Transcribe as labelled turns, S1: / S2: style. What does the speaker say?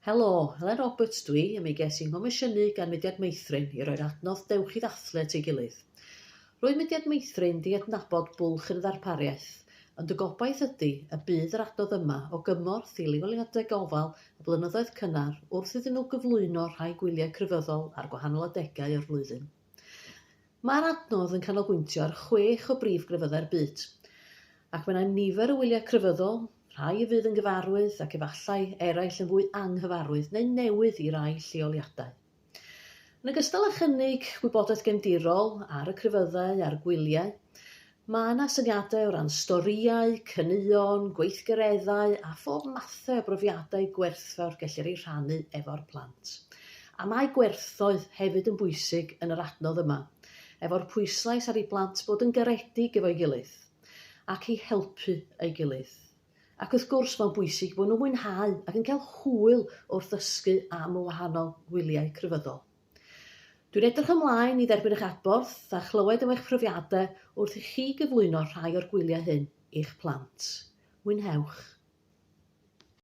S1: Helo, Helen Roberts dwi, a mi ges i nghomisiynu gan Mudiad Meithrin i roi'r adnodd Dewch i Ddathlu at ei gilydd. Roedd Mudiad Meithrin 'di adnabod bwlch yn y ddarpariaeth, ond y gobaith ydi y bydd yr adnodd yma o gymorth i leoliadau gofal y blynyddoedd cynnar wrth iddyn nhw gyflwyno rhai gwyliau crefyddol ar gwahanol adegau o'r flwyddyn. Mae'r adnodd yn canolbwyntio ar chwech o brif grefyddau'r byd, ac mae 'na nifer o wyliau crefyddol, rhai a fydd yn gyfarwydd ac efallai eraill yn fwy anghyfarwydd neu newydd i rai lleoliadau. Yn ogystal â chynnig gwybodaeth gefndirol ar y crefyddau a'r gwyliau, mae yna syniadau o ran storïau, caneuon, gweithgareddau a phob mathau o brofiadau gwerthfawr gellir eu rhannu efo'r plant. A mae gwerthoedd hefyd yn bwysig yn yr adnodd yma, efo'r pwyslais ar i blant bod yn garedig efo'i gilydd, ac i helpu ei gilydd. Ac wrth gwrs mae'n bwysig bod nhw'n mwynhau ac yn cael hwyl wrth ddysgu am y wahanol wyliau crefyddol. Dwi'n edrych ymlaen i dderbyn eich adborth a chlywed am eich profiadau wrth i chi gyflwyno rhai o'r gwyliau hyn i'ch plant. Mwynhewch!